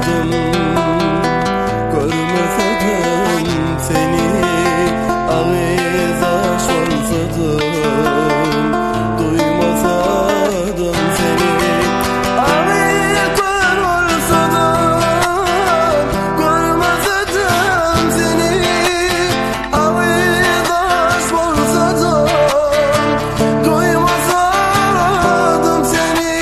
Bolsadym, görmesedim seni, Agyz-daş bolsadym, duýmasadym seni. Agyz-kör bolsadym, görmesedim seni, Agyz-daş bolsadym, duýmasadym seni.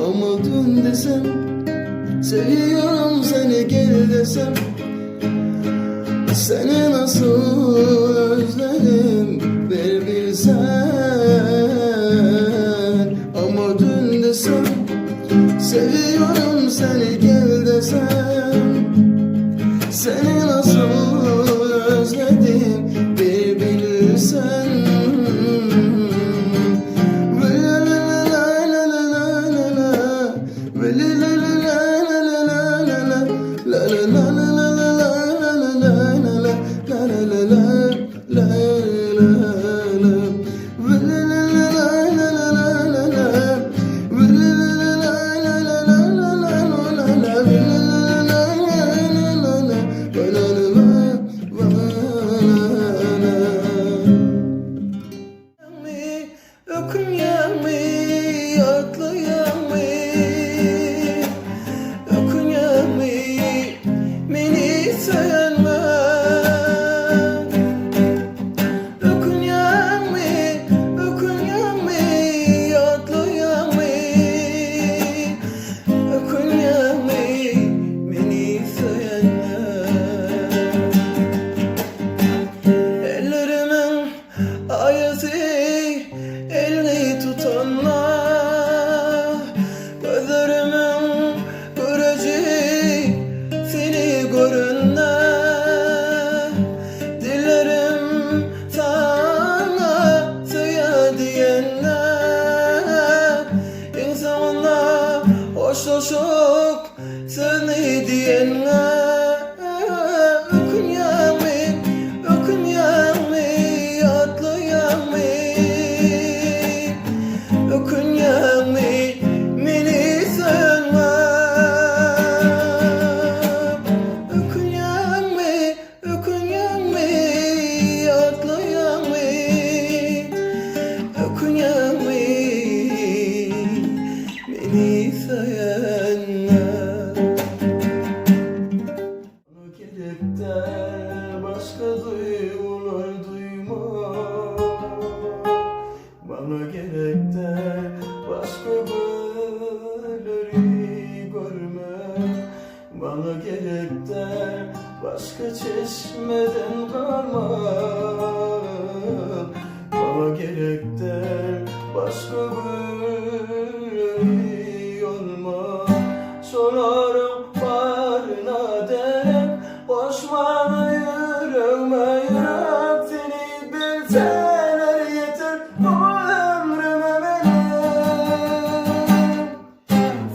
Ama dün desem Seviyorum seni gel desem Seni nasıl özledim bir bilsen Ama dün desem Seviyorum seni gel desem Seni nasıl özledim bir bilsen Ökünýäňmi, ýatlaýaňmy? Ökünýäňmi, meni söýenme? Ökünýäňmi, ökünýäňmi, ýatlaýaňmy? Ökünýäňmi, meni söýenme? Ellerimiň Aýasy elini tutanda, Gözlerimiň göreji seni görende, Dillerim saňa söýýä diýende, Iň soňunda hoşlaşyp sözüni diýende. Ökünýäňmi, ökünýäňmi, ýatlaýaňmy? Ökünýäňmi, meni söýenme? Ökünýäňmi, ökünýäňmi, ýatlaýaňmy? Ökünýäňmi, meni söýenme? Bana gerek däl başga duýgular duýmak Bana gerek däl başga gülleri görmek Bana gerek däl başga çeşmeden ganmak Bana gerek däl başga gülleri ýolmak Şolaryň baryna derek goşmaly ýüregme ýürek Seni bilseler ýeter bu ömrüme meniň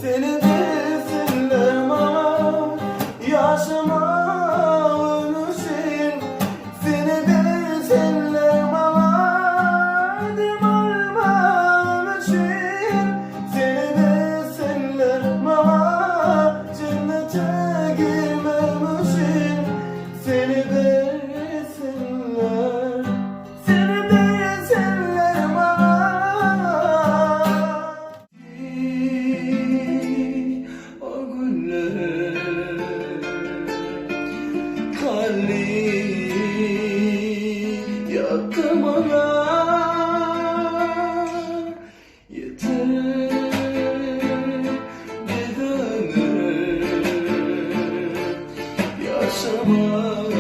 Seni bilsinler maňa ýaşamagym üçin Seni bilsinler maňa dem almagym üçin Seni bilsinler maňa jennete girmegim üçin Seni bilsinler Seni bilsinler maňa O günler Garly ýatlamalar Ýeter bir ömür ýaşamak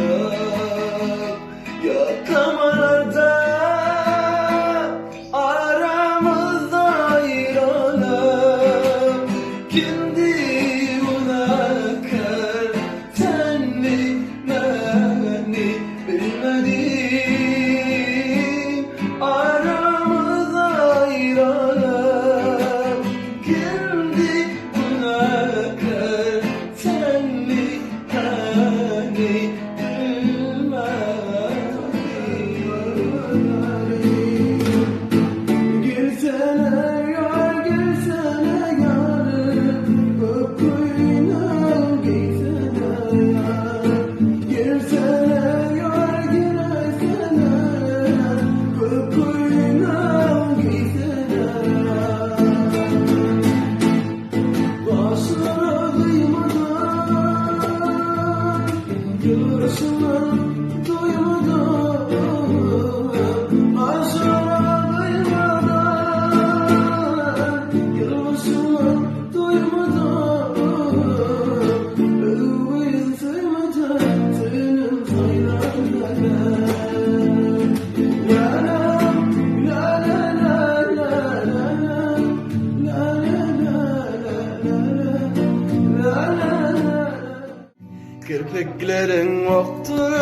Ýatlamalarda aramyzda aýralyk Kimdi günäkär senmi menmi? Ýylgyryşyňdan doýmadym, Arzuwlara doýmadan. Ýylgyryşyňdan doýmadym, Özüňi söýmeden, Söýenim saýlan La la la la la la la la la la la la la la Kirpikleriň okdur,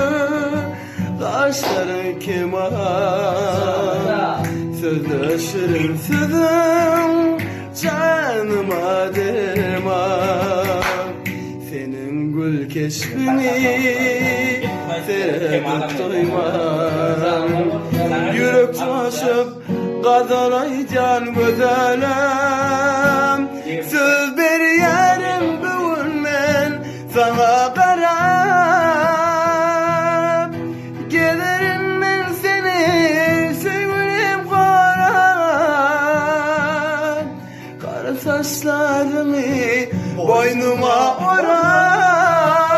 gaşlaryň keman, Sözle şirin sözüň janyma derman. Seniň gül keşbiňi seredip doýman, Ýürek joşup gazal aýdýan gözelim. Söz berýärin bu gün men saňa garap, Gezerin men seni söýgülim gorap. Gara saçlaryňy boýnuma orap,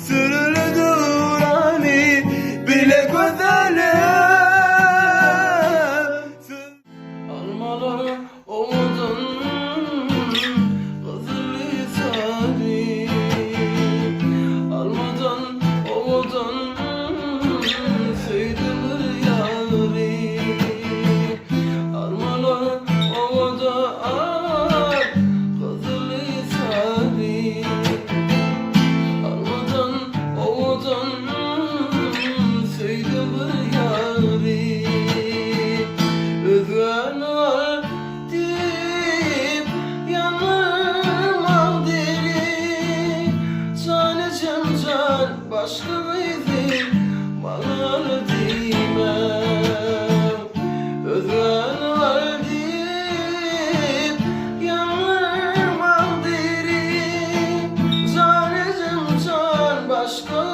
Sürüli döwrany bile gözelim. Almalar owadan, gyzyly sary, Almadan owadan söýdüm bir ýary. Almalar owadan, gyzyly sary, Almadan owadan söýdüm bir ýary. Özgäni al diýip ýandyrmaň dili, Jan ejem jan başga gyzy maňa al diýmäň. Özgäni al diýip ýandyrmaň dili, Jan ejem jan başga.